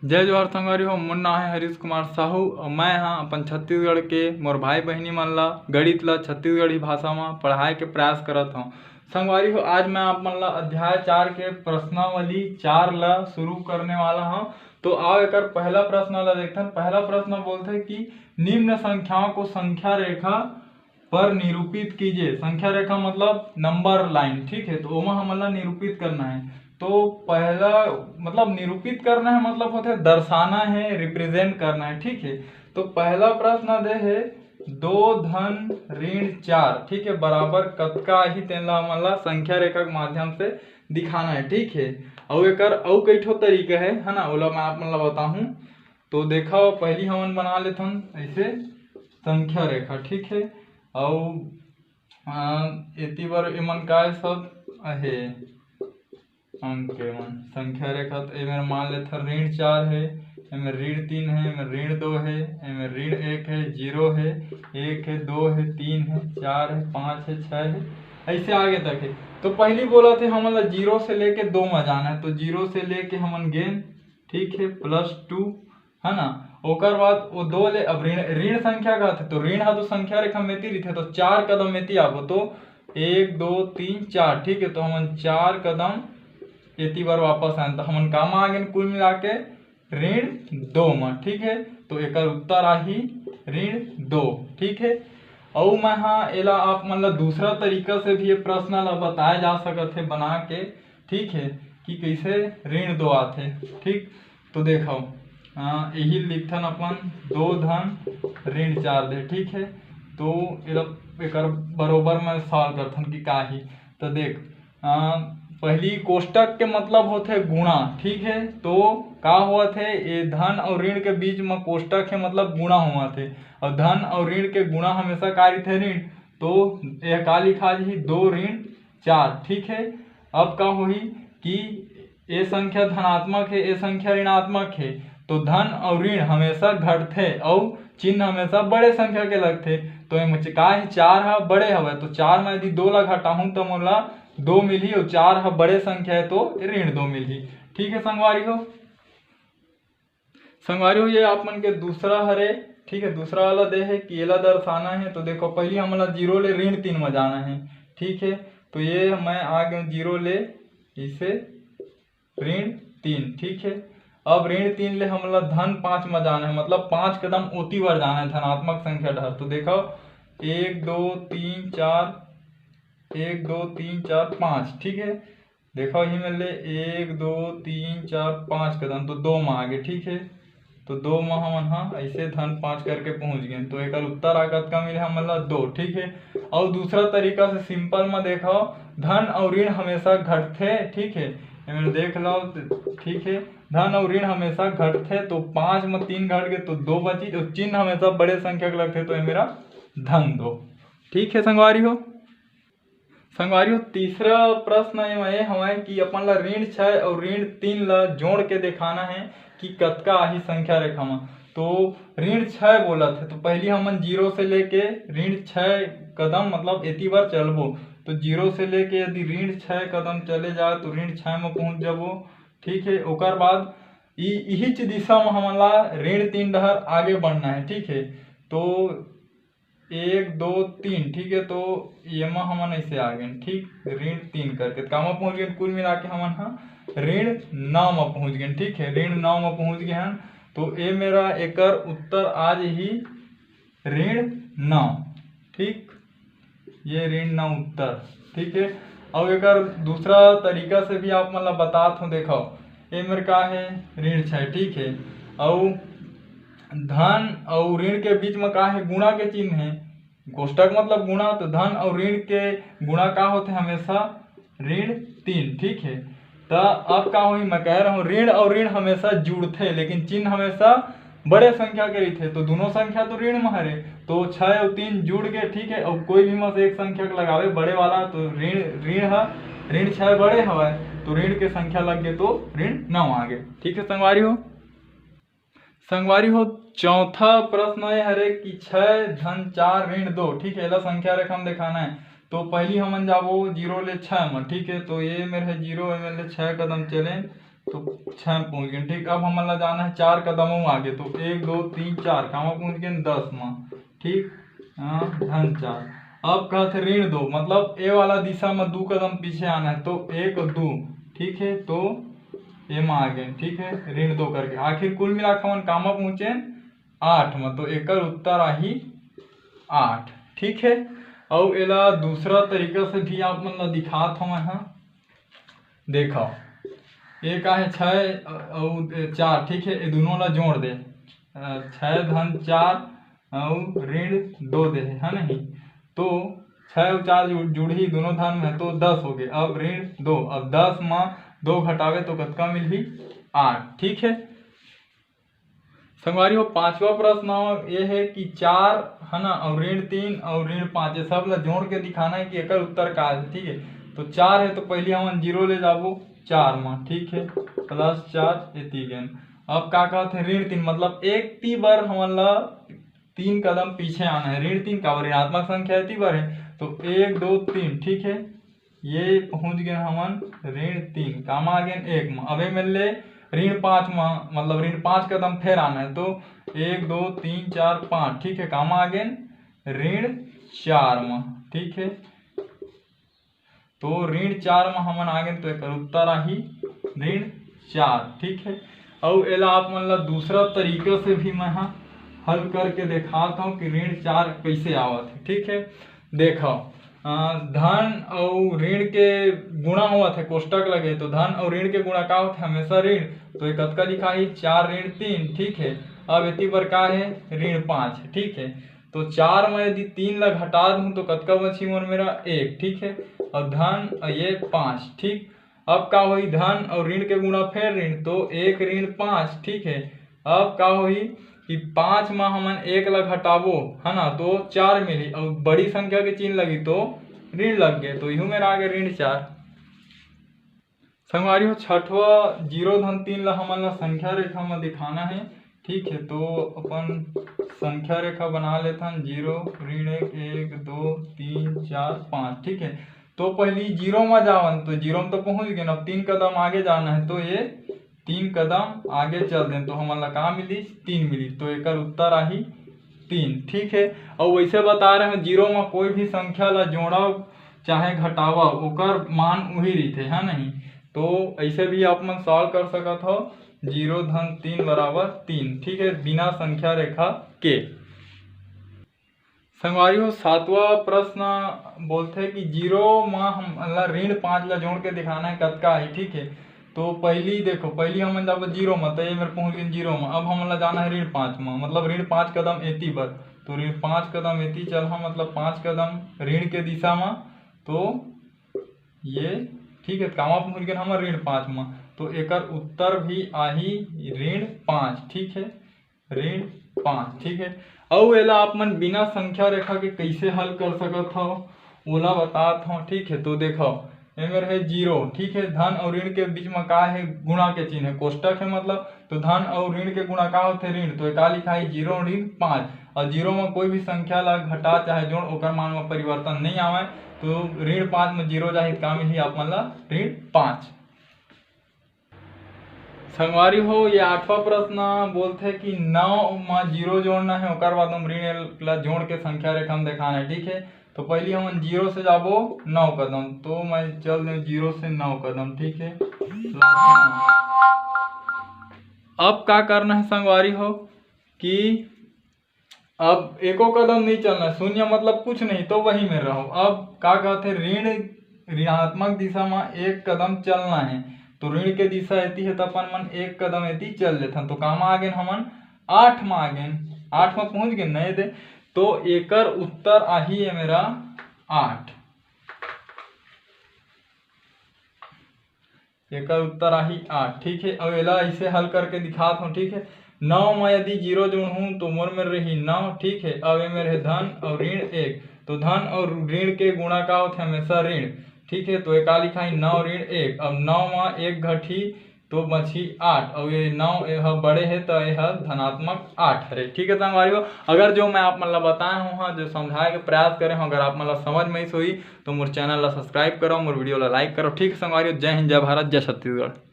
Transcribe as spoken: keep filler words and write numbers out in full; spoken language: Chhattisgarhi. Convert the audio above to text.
जय जोहार संगवारी हो, मोर नाम है हरीश कुमार साहू और मैं हाँ अपन छत्तीसगढ़ के मोर भाई बहिनी मन ला गणित ला छत्तीसगढ़ी भाषा में पढ़ाए के प्रयास करत हूँ। संगवारी हो, आज मैं आप मन ला अध्याय चार के प्रश्नावली चार ला शुरू करने वाला हूँ। तो आओ एकर पहला प्रश्न ला देखथन। पहला प्रश्न बोलथे कि निम्न संख्याओं को संख्या रेखा पर निरूपित कीजिए। संख्या रेखा मतलब नंबर लाइन, ठीक है, तो ओमा हमन ला निरूपित करना है। तो पहला मतलब निरूपित करना है मतलब होथे दर्शाना है, रिप्रेजेंट करना है, ठीक है। तो पहला प्रश्न दे है दो धन ऋण चार, ठीक है, बराबर कतका आही तेन ला हमन ला संख्या रेखा के माध्यम से दिखाना है, ठीक है। अउ एकर अउ कई ठो तरीका है, है ना, ओला मैं आप मन ला बताहूँ। तो देखा, पहली हमन बना लेथन ऐसे संख्या रेखा, ठीक है। अउ एती बर एमन काय सब अहे अंक के मन संख्या रेखा, तो एमेर मान लेथन ऋण चार है, एमेर ऋण तीन है, एमेर ऋण दो है, एमेर ऋण एक है, जीरो है, एक है, दो है, तीन है, चार है, पाँच है, छः है, ऐसे आगे तक है। तो पहली बोला थे हमन ला जीरो से लेके दो में जाना है, तो जीरो से लेके हमन गेन, ठीक है, प्लस टू, है ना। ओकर बाद वो दो ले, अब ऋण, ऋण संख्या का थे, तो ऋण हा तो संख्या रेखा में ती रहिथे, तो चार कदम में ती आबो, तो एक, दो, तीन, चार, ठीक है, तो हमन चार कदम एती बार वापस आए, तो हमन कामा आ गेन कुल मिला के ऋण दो में, ठीक है। तो एकर उत्तर आही ऋण दो, ठीक है। अउ मैं हाँ एला आप मन ला दूसरा तरीका से भी ये प्रश्न ला बताया जा सकत है बना के, ठीक है, कि कैसे ऋण दो आथे, ठीक। तो देखो, यही लिखथन अपन दो धन ऋण चार दे, ठीक है। तो एला एकर बरोबर में सॉल्व करथन कि का ही। तो देख, पहली कोष्टक के मतलब होथे गुणा, ठीक है। तो का होवत है, ये धन और ऋण के बीच में कोष्टक है, मतलब गुणा होवत है, और धन और ऋण के गुणा हमेशा का रहिथे, ऋण। तो यह का लिखा जी, दो ऋण चार, ठीक है। अब का होही कि ये संख्या धनात्मक है, ये संख्या ऋणात्मक है, तो धन और ऋण हमेशा घटथे और चिन्ह हमेशा बड़े संख्या के लगथे। तो एम का है, चार हा बड़े हवय, तो चार में यदि दो ला घटाहूँ तो मोला दो मिलही और चार हा बड़े संख्या है तो ऋण दो मिलही। ठीक है संगवारी हो, संगवारी हो, ये आप मन के दूसरा हरे, ठीक है, दूसरा वाला दे है कि एला दर्शाना है। तो देखो, पहली हमन ला जीरो ले ऋण तीन में जाना है, ठीक है। तो ये मैं आ गए जीरो ले इसे ऋण तीन, ठीक है। अब ऋण तीन ले हमन ला धन पाँच में जाना है, मतलब पाँच कदम ओती बार जाना है धनात्मक संख्या डहर। तो देखो, एक, दो, तीन, चार, एक, दो, तीन, चार, पाँच, ठीक है। देखो, यही में ले एक, दो, तीन, चार, पाँच कदम, तो दो में आ गए, ठीक है। तो दो में हमन हा ऐसे धन पाँच करके पहुंच गए, तो एकर उत्तर आ कतका मिले हमन ला? दो, ठीक है। और दूसरा तरीका से सिंपल में देखो, धन और ऋण हमेशा घटथे, ठीक है, एमे देख लो, ठीक है, धन और ऋण हमेशा घटथे, तो पाँच में तीन घट गए तो दो बची, तो चिन्ह हमेशा बड़े संख्या के लगथे, तो ये मेरा धन दो। ठीक है संगवारी हो, संगवारी हो, तीसरा प्रश्न एमा ये हवय कि अपन ला ऋण छय अउ ऋण तीन ला जोड़ के देखाना है कि कतका आही संख्या रेखा म। तो ऋण छय बोलत है, तो पहली हमन जीरो से लेके ऋण छय कदम, मतलब एती बार चलबो, तो जीरो से लेके यदि ऋण छय कदम चले जाए तो ऋण छय म पहुंच जाबो। ठीक है, ओकर बाद इ-, इहिच दिशा म हमन ला ऋण तीन डहर आगे बढ़ना है। ठीक है, तो एक, दो, तीन, ठीक है, तो एमा हमन ऐसे आ गए, ठीक, ऋण तीन करके, तो कामा पहुंच गए, कुल मिला के हमन हा ऋण नौ में पहुंच गए, ठीक है, ऋण नौ में पहुंच गए हैं। तो ये मेरा एकर उत्तर आ जाही ऋण नौ, ठीक, ये ऋण नौ उत्तर, ठीक है। और एकर दूसरा तरीका से भी आप मन ला बतात हूँ, देखो, ये मेर का है, ऋण छय, ठीक है, और धन अउ ऋण के बीच में का है, गुणा के चिन्ह है, कोष्टक मतलब गुणा, तो धन अउ ऋण के गुणा का होथे हमेशा? ऋण तीन, ठीक है। तो अब का होही, मैं कह रहा हूँ ऋण अउ ऋण हमेशा जुड़थे, लेकिन चिन्ह हमेशा बड़े संख्या के रहिथे, तो दोनों संख्या तो ऋण में हरे, तो छह अउ तीन जुड़ के, ठीक है, और कोई भी में से एक संख्या के लगावे बड़े वाला, तो ऋण, ऋण ह ऋण छह बड़े हवय, तो ऋण के संख्या लग गए तो ऋण नौ आ गए। ठीक है संगवारी हो, संगवारी हो, चौथा प्रश्न ये हरे कि छह धन चार ऋण दो, ठीक है, एला संख्या रेखा में देखाना है। तो पहली हमन जाबो जीरो ले छह में, ठीक है, तो ये मेर है जीरो, ये मेर ले छह कदम चलेन, तो छः में पहुँच गए। ठीक, अब हमन ला जाना है चार कदम अउ आगे, तो एक, दो, तीन, चार, कामा पहुँच गए? दस में। ठीक, हाँ, धन चार। अब कहत हे ऋण दो, मतलब ए वाला दिशा में दू कदम पीछे आना है, तो एक, दू, ठीक है, तो एमा आ गए, ठीक है, ऋण दो करके। आखिर कुल मिला के हमन कामा पहुँचे? आठ में, तो एकर उत्तर आही आठ। ठीक है, अउ एला दूसरा तरीका से भी आप मन ला दिखात हवं मैं, हाँ, देखो, एक आहे छः अउ चार, ठीक है, ये दोनों ला जोड़ दे, अ, छः धन चार अउ ऋण दो दे हे, है नहीं? तो छः अउ चार जुड़, जुड़ही दोनों धन में, तो दस हो गए। अब ऋण दो, अब दस में दो घटावे तो कतका मिलही? आठ। ठीक है संगवारी हो, पांचवा प्रश्न ये है कि चार है ना, और ऋण तीन और ऋण पाँच, ये सब ला जोड़ के दिखाना है कि एकर उत्तर का है। ठीक है, तो चार है तो पहले हमन जीरो ले जाबो चार में, ठीक है, प्लस चार एती गन। अब का कहत है ऋण तीन, मतलब एक ती बर हमन ला तीन कदम पीछे आना है। ऋण तीन काबर? ऋणात्मक संख्या एती बर है, तो एक, दो, तीन, ठीक है, ये पहुंच गए हमन ऋण तीन, कामा आ गए एक में। अब एमे ले ऋण पाँच में, मतलब ऋण पाँच कदम फेर आना है, तो एक, दो, तीन, चार, पाँच, ठीक है, कामा आ गए ऋण चार में, ठीक है। तो ऋण चार में हमन आ गए, तो एकर उत्तर आही ऋण चार, ठीक है। अउ एला आप मन ला दूसरा तरीका से भी मैं हा हल करके देखात हूँ कि ऋण चार कैसे आवत है, ठीक है। देखो, अ, धन अउ ऋण के गुणा होवत है, कोष्टक लगे, तो धन अउ ऋण के गुणा का होथे? हमेशा ऋण। तो ये कतका लिखाही? चार ऋण तीन, ठीक है। अब एती बर का है? ऋण पाँच, ठीक है। तो चार में यदि तीन ला घटा दूँ तो कतका बची मोर मेरा? एक, ठीक है। और धन और ये पाँच, ठीक। अब का होही? धन और ऋण के गुणा फेर ऋण, तो एक ऋण पाँच, ठीक है। अब का होही कि पाँच में हमन एक ला घटाबो, है ना, तो चार मिली, और बड़ी संख्या के चिन्ह लगी तो ऋण लग गए, तो इहू मेरा आ गए ऋण चार। संगवारी हो, छठवा जीरो धन तीन ला हमन ला संख्या रेखा में दिखाना है, ठीक है। तो अपन संख्या रेखा बना लेथन, जीरो, ऋण एक, एक, दो, तीन, चार, पाँच, ठीक है। तो पहली जीरो में जावन, तो जीरो में तो पहुंच गए, अब तीन कदम आगे जाना है, तो ये तीन कदम आगे चल दें तो हमन ला का मिली? तीन मिली। तो एकर उत्तर आही तीन, ठीक है। और वैसे बता रहे हैं, जीरो में कोई भी संख्या ला जोड़ा चाहे घटावा, ओकर मान उही रहिथे, है नहीं? तो ऐसे भी आप मन सॉल्व कर सकत हो, जीरो धन तीन बराबर तीन, ठीक है, बिना संख्या रेखा के। संगवारी हो, सातवां प्रश्न बोलथे कि जीरो म हमन ला ऋण पाँच ला जोड़ के दिखाना है, कतका आही, ठीक है। तो पहली देखो, पहली हमन जाबो जीरो म, तो ये मेर पहुंच गए जीरो म। अब हमन ला जाना है ऋण पाँच म, मतलब ऋण पाँच कदम एती बर, तो ऋण पाँच कदम एती चलहा, मतलब पाँच कदम ऋण के दिशा म, तो ये, ठीक है, कामा पहुंच गए हमर ऋण पाँच म, तो एकर उत्तर भी आही ऋण पाँच, ठीक है, ऋण पाँच, ठीक है। अउ एला आप मन बिना संख्या रेखा के कैसे हल कर सकत हव, ओला बतात हव, ठीक है। तो देखो, एमे रहे जीरो, ठीक है, धन और ऋण के बीच में का है? गुणा के चिन्ह है, कोष्टक है, मतलब, तो धन और ऋण के गुणा का होथे? ऋण। तो ये का लिखाही? जीरो ऋण पाँच। और जीरो में कोई भी संख्या ला घटा चाहे जोड़, ओकर मान में परिवर्तन नहीं आवे, तो ऋण पाँच में जीरो जाही, का मिलही आप मन ला? ऋण पाँच। संगवारी हो, ये आठवां प्रश्न बोलथे कि नौ म जीरो जोड़ना है, ओकर बाद हम ऋण ला जोड़ के संख्या रेखा में दिखाना है, ठीक है। तो पहली हमन जीरो से जाबो नौ कदम, तो मैं चल दें जीरो से नौ कदम, ठीक है। अब का करना है संगवारी हो कि अब एको कदम नहीं चलना है, शून्य मतलब कुछ नहीं, तो वही में रहो। अब का कहथे, ऋण, ऋणात्मक दिशा में एक कदम चलना है, तो ऋण के दिशा एती है, तो अपन मन एक कदम एती चल लेथन, तो कामा आ गेन हमन? आठ में आ गेन, आठ में पहुंच गेन, नहीं दे, तो एकर उत्तर आही है मेरा आठ। एकर उत्तर आही आठ, ठीक है। अब एला ऐसे हल करके दिखात हूँ, ठीक है। नौ में यदि जीरो जोड़हूँ तो मोर में रही नौ, ठीक है। अब एमे रहे धन और ऋण एक, तो धन और ऋण के गुणा का होथे? हमेशा ऋण, ठीक है। तो एका लिखाही नौ ऋण एक। अब नौ में एक घटी तो बची आठ, और ये नौ ये ह बड़े है तो ये ह धनात्मक आठ हरे, ठीक है। संगवारी हो, अगर जो मैं आप मन ला बताए हूँ, हाँ, जो समझाए के प्रयास करे हूँ, अगर आप मन ला समझ में आइस होही तो मोर चैनल ला सब्सक्राइब करो, मोर वीडियो ला लाइक करो, ठीक है संगवारी हो। जय हिंद, जय भारत, जय छत्तीसगढ़।